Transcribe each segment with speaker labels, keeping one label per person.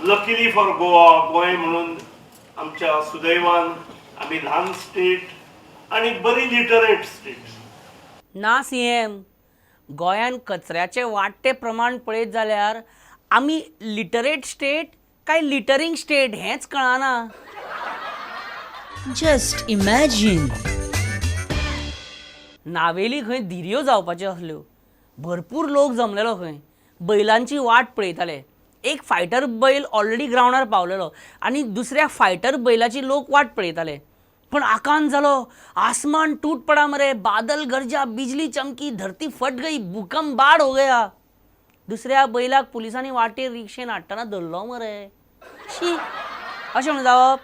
Speaker 1: Luckily for Goa, Goa म्हणून आमच्या सुदैवान आमी ल्हान स्टेट आनी बरी लिटरेट स्टेट.
Speaker 2: ना सी एम, गोंयान कचऱ्याचें वाडटें प्रमाण पळयत जाल्यार आमी लिटरेट स्टेट काय लिटरींग स्टेट हेंच कळना.
Speaker 3: Just imagine.
Speaker 2: Navelim खंय धिरयो जावपाच्यो आसल्यो, भरपूर लोक जमलेलो खंय, बैलांची वाट पळयताले. एक फायटर बैल ऑलरेडी ग्रावंडार पावलेलो आनी दुसऱ्या फायटर बैलाची लोक वाट पळयताले. पण आकांत जालो, आसमान टूट पडा मरे, बादल गरजा, बिजली चमकी, धरती फट गई, भूकंप बाड हो गया. दुसऱ्या बैलाक पुलिसांनी वाटेर रिक्षेन हाडटना धरलो मरे. शी, अशें म्हणून जावप?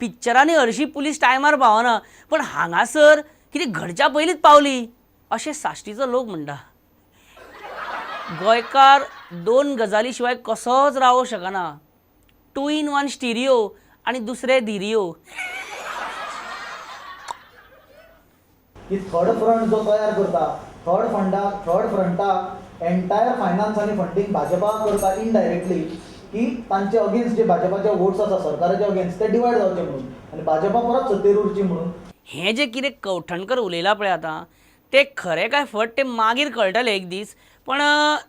Speaker 2: पिक्चरांनी हरशीं पुलीस टायमार पावना, पण हांगासर कितें घडच्या पयलींच पावली अशें साश्टीचो लोक म्हणटा. गोंयकार दोन गजाली शिवाय कसोच रावंक शकना, 2 in 1 stereo आनी दुसरें धिरयो.
Speaker 4: की थर्ड फ्रंट जो तयार करता, थर्ड फ्रंटाक एंटायर फायनान्स आनी फंडींग भाजपा करता इनडायरेक्टली, की तांचे अगेन्स्ट जे भाजपाचे वोट्स आसा सरकाराचे अगेन्स्ट ते डिवायड जावचे म्हणून आनी भाजपा परत सत्तेर उरची म्हणून.
Speaker 2: हें जें कितें कवठणकर उलयलां पळय आतां, तें खरें काय फट तें मागीर कळटलें एक दीस. पण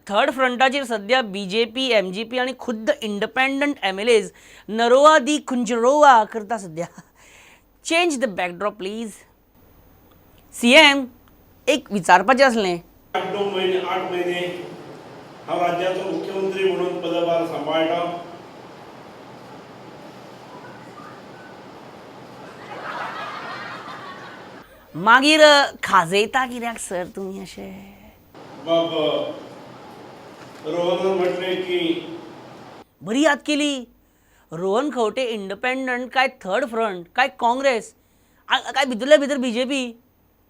Speaker 2: थर्ड फ्रंटाचेर सद्या B J P, M G P आनी खुद्द इंडिपेंडंट एम एल एज नरोवा दी कुंजरोवा करता सद्या. Change the backdrop please. C M, एक विचारपाचें आसलें.
Speaker 1: 8-9 म्हयने, 8 म्हयने हांव राज्याचो मुख्यमंत्री म्हणून पदभार सांबाळटा.
Speaker 2: मागीर खाजयता कित्याक सर तुमी अशें?
Speaker 1: बाब रोहनान म्हटलें की
Speaker 2: बरी याद केली. रोहन खंवटे इंडिपेंडंट काय थर्ड फ्रंट काय काँग्रेस काय भितरल्या भितर बी जे पी?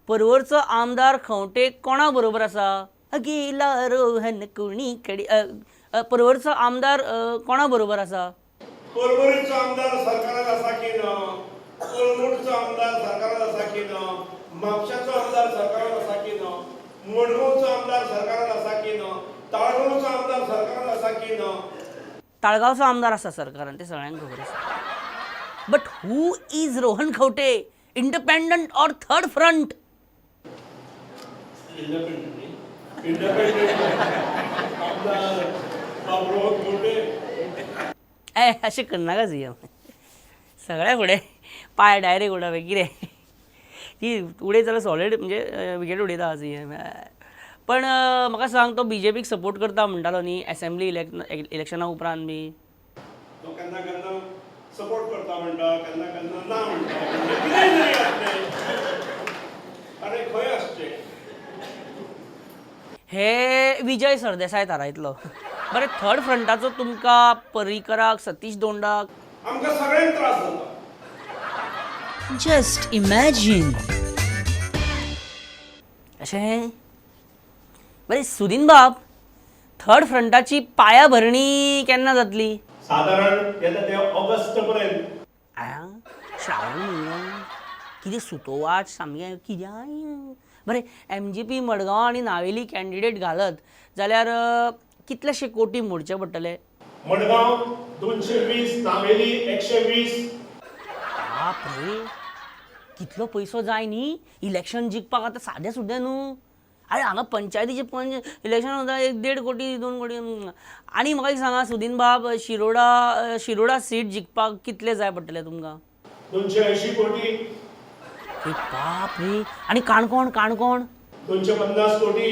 Speaker 2: परवरचो आमदार खंवटे कोणा बरोबर आसा? गेला रोहन कोणी कडे. परवरचो आमदार कोणा बरोबर आसा?
Speaker 1: परवरीचो आमदार सरकारान आसा की ना, कळंगूटचो आमदार सरकारान आसा की ना, म्हापशाचो आमदार सरकारान आसा की ना, मडगांवचो आमदार सरकारान आसा की ना, ताळगांवचो आमदार सरकारान आसा की ना.
Speaker 2: ताळगांवचो आमदार आसा सरकारान, तें सगळ्यांक खबर आसा. But who is Rohan Khaunte, independent or third front?
Speaker 1: Independent न्ही, इंडिपेंडंट आमदार बाब रोहन खंवटे.
Speaker 2: ए अशें करनाका सी एम, सगळ्या फुडें पांय डायरेक्ट उडप कितें ती उडयत जाल्यार सॉलीड म्हणजे विकेट उडयता सी एम. पण म्हाका सांग, तो बी जे पीक सपोर्ट करता म्हणटालो न्ही एसेंब्ली इलेक्शना उपरांत बी?
Speaker 1: तो केन्ना केन्ना सपोर्ट करता म्हणटा, केन्ना केन्ना ना म्हणटा, म्हणजे कितेंय तरी आसलें आनी खंय आसचें.
Speaker 2: हे विजय सरदेसाय थारायतलो. बरें, थर्ड फ्रंटाचो तुमकां पर्रीकराक, सतीश दोंडाक
Speaker 1: आमकां सगळ्यांक त्रास जाता.
Speaker 3: Just imagine.
Speaker 2: अशें? बरें सुदीन बाब, थर्ड फ्रंटाची पायाभरणी केन्ना जातली?
Speaker 1: सादारण येता ते ऑगस्ट पर्यंत.
Speaker 2: आं, श्रावण म्हयनो कितें सुतोवाच सामकें कित्याक. बरें, एम जी पी मडगांव आनी नावेली कॅन्डिडेट घालत जाल्यार कितलेशे कोटी मोडचे पडटले?
Speaker 1: मडगांव 220, नावेली 120.
Speaker 2: बाप रे, कितलो पयसो जाय न्ही इलेक्शन जिखपाक आतां, सादें सुद्दां न्हू. आरे हांगा पंचायतीचें पंच इलेक्शन वता 1.5 कोटी, 2 कोटी. आनी म्हाका एक सांगा सुदीन बाब, शिरोडा सीट जिखपाक कितले जाय पडटले तुमकां?
Speaker 1: 280 कोटी.
Speaker 2: बाप रे. आनी काणकोण? काणकोण
Speaker 1: 250 कोटी.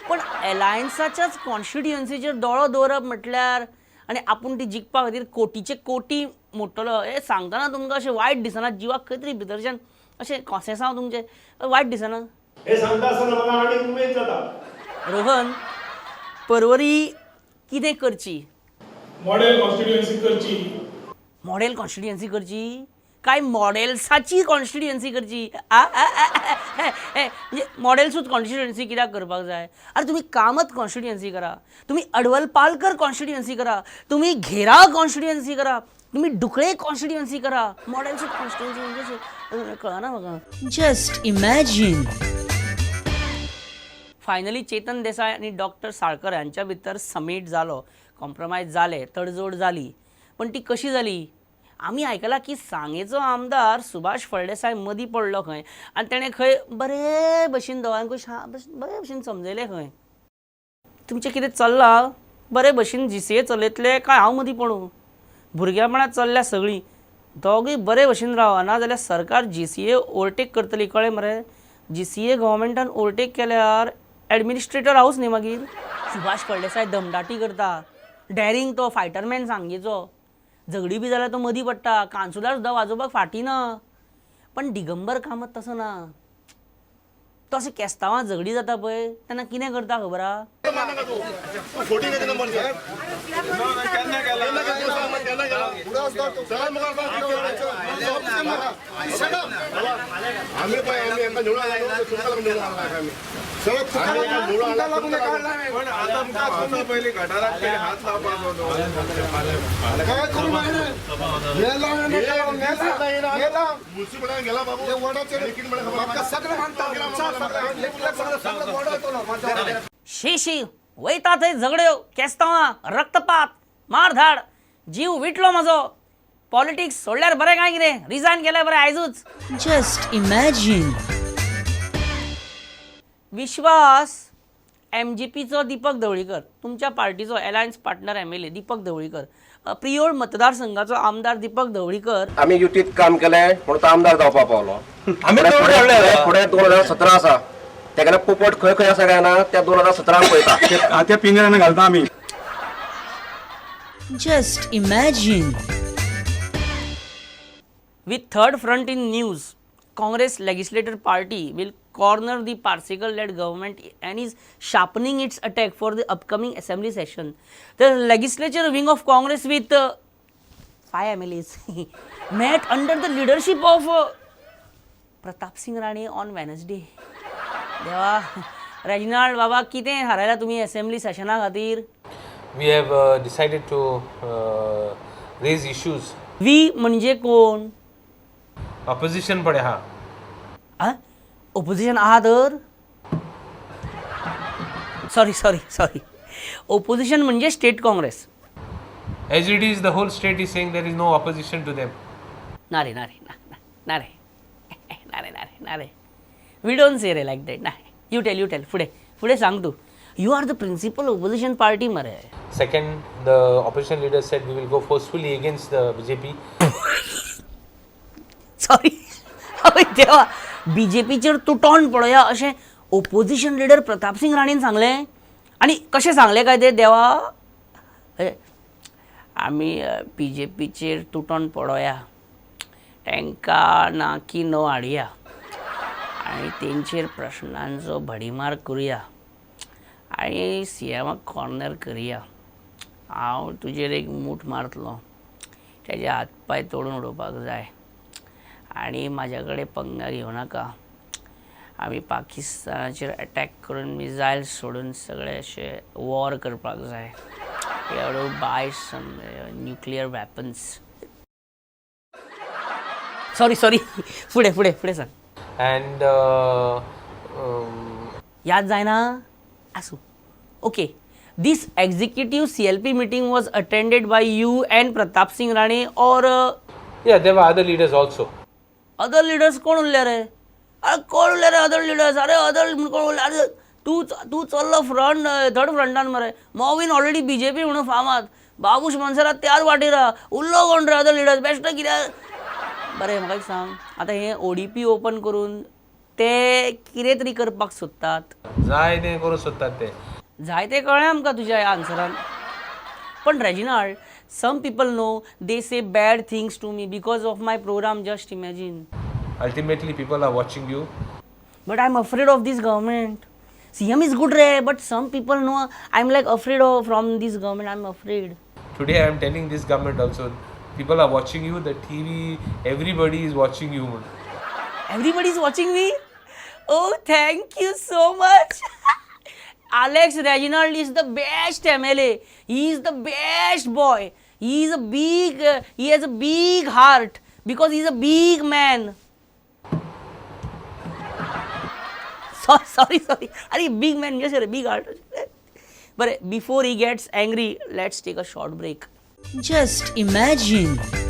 Speaker 2: पण एलायन्साच्याच कॉन्स्टिट्युएन्सीचेर दोळो दवरप म्हटल्यार आनी आपूण ती जिखपा खातीर कोटीचे कोटी मोडटलो हें सांगतना तुमकां अशें वायट दिसना? जिवाक खंय तरी भितरच्यान अशें कोसेसांव तुमचें वायट दिसना?
Speaker 1: हें सांगता आसतना म्हाका आनीक उमेद जाता.
Speaker 2: रोहन, परवरी कितें करची?
Speaker 5: मॉडेल कॉन्स्टिट्युएन्सी करची.
Speaker 2: मॉडेल कॉन्स्टिट्युएन्सी करची काय मॉडेल्साची कॉन्स्टिट्युएन्सी करची? म्हणजे मॉडेल्सूच कॉन्स्टिट्युएन्सी कित्याक करपाक जाय? आरे तुमी कामत कॉन्स्टिट्युएन्सी करा, तुमी अडवल पालकर कॉन्स्टिट्युएन्सी करा, तुमी घेरा कॉन्स्टिट्युएन्सी करा, तुमी डुकळे कॉन्स्टिट्युएन्सी करा. मॉडेल्सूच कॉन्स्टिट्युएन्सी म्हणजे कळना म्हाका.
Speaker 3: Just imagine.
Speaker 2: Finally Chetan Desai आनी डॉक्टर साळकर हांच्या भितर समीट जालो. कॉम्प्रोमायज जालें, तडजोड जाली, पण ती कशी जाली? आमी आयकलां की सांगेचो आमदार सुभाष फळदेसाय मदीं पडलो खंय आनी तेणें खंय बरे भशेन दोगांकूय बरे भशेन समजयलें खंय. तुमचें कितें चल्लां बरे भशेन जीसीए चलयतले काय हांव मदीं पडूं? भुरग्यापणां चल्ल्या सगळीं, दोगूय बरे भशेन रावा, नाजाल्यार सरकार जीसीए ओवरटेक करतली, कळ्ळें मरे? जीसीए गव्हर्मेंटान ओवरटेक केल्यार एडमिनिस्ट्रेटर हांवूच न्ही मागीर. सुभाष फळदेसाय दमदाटी करता, डॅरींग तो फायटरमॅन सांगेचो, झगडी बी जाल्यार तो मदीं पडटा, कांसुलार सुद्दां वाजोवपाक फाटीं ना. पण दिगंबर कामत तसो ना, तो अशें केस्तांवां झगडी जाता पळय तेन्ना कितें करता खबर आहा? शी शी वयता थंय झगड्यो, केस्तांवां, रक्तपात, मारधाड, जीव विटलो म्हजो. पॉलिटिक्स सोडल्यार बरें काय कितें, रिजायन केल्यार बरें आयजूच.
Speaker 3: Just imagine.
Speaker 2: विश्वास एमजीपीचो दीपक धवळीकर, तुमच्या पार्टीचो alliance partner MLA Deepak Dhavalikar, Priol मतदारसंघाचो आमदार दीपक धवळीकर.
Speaker 6: आमी युतीत काम केलें म्हणून तो आमदार जावपाक पावलो. फुडें 2017 आसा, तेगेले पोपट खंय खंय आसा काय ना त्या 2017 पळयता.
Speaker 7: त्या पिंजऱ्यान घालता आमी.
Speaker 3: Just imagine.
Speaker 2: With third front in news, Congress legislator party will corner the Parsekar-led government and is sharpening its attack for the upcoming assembly session. The legislature wing of Congress with 5 MLAs met under the leadership of Pratap Singh Rane on Wednesday. देवा Reginald बाबा, कितें हारयला तुमी assembly सेशना खातीर?
Speaker 8: We have decided to raise issues.
Speaker 2: We म्हणजे कोण?
Speaker 8: Opposition पडे हा.
Speaker 2: Opposition आहा तर? सॉरी सॉरी सॉरी, ओपोजिशन म्हणजे state Congress.
Speaker 8: As it is, the whole state is saying there is no opposition to them.
Speaker 2: ना रे, ना रे, ना ना ना रे, ना रे, ना रे, ना रे, we don't say रे लायक that. ना, you tell, you tell, फुडें फुडें सांग तूं. You are the principal opposition party मरे.
Speaker 8: Second, the opposition leader said we will go forcefully against the BJP.
Speaker 2: Sorry, हय देवा, बीजेपीचेर तुटोन पळया अशें ओपोजिशन लिडर प्रतापसिंग राणेन सांगलें. आनी कशें सांगलें काय तें देवा? आमी बीजेपीचेर तुटोन पळोया, तांकां ना की नो हाडया आनी तेंचेर प्रश्नांचो भडीमार करुया आनी सीएमाक कॉर्नर करया. हांव तुजेर एक मूठ मारतलो, तेजे हात पांय तोडून उडोवपाक जाय आनी म्हाज्या कडेन पंगा घेवं नाका. आमी पाकिस्तानाचेर अटॅक करून मिसायल सोडून सगळे अशे वॉर करपाक जाय. We have to buy some nuclear weapons. Sorry sorry, फुडें फुडें फुडें सांग.
Speaker 8: And
Speaker 2: याद जायना? आसूं. Okay, this executive CLP meeting was attended by you and Pratap Singh Rane or
Speaker 8: yeah, there were other leaders also.
Speaker 2: Other leaders कोण उरले रे? अरे कोण उरले रे अदर लिडर्स? अरे अदर कोण उरले? अरे तूं तूं चल्लो फ्रंट, थर्ड फ्रंटान मरे. मॉविन ऑलरेडी बीजेपी म्हणून फामाद, बाबूश मोन्सेरात त्याच वाटेर आहा. उरलो कोण रे अदर लिडर्स? बेश्टे कित्याक? बरें म्हाका एक सांग, आतां हें ओडीपी ओपन करून ते कितें तरी करपाक सोदतात.
Speaker 8: जाय तें करूंक सोदतात ते.
Speaker 2: जाय तें कळ्ळें आमकां तुज्या ह्या आन्सरान. पण Reginald, some people know they say bad things to me because of my program. Just imagine.
Speaker 8: Ultimately, people are watching you.
Speaker 2: But I am afraid of this government. CM is good रे, but some people know I am like afraid of from this government. I am afraid.
Speaker 8: Today, I am telling this government also, people are watching you, the TV, everybody is watching you.
Speaker 2: Everybody is watching me. Oh, thank you so much. Alex Reginald is the best MLA. He is the best boy. He is a big, he has a big heart because he is a big man. Sorry, sorry, sorry. अरे big man, yes, big heart. बरें, before he gets angry, let's take a short break.
Speaker 3: Just imagine.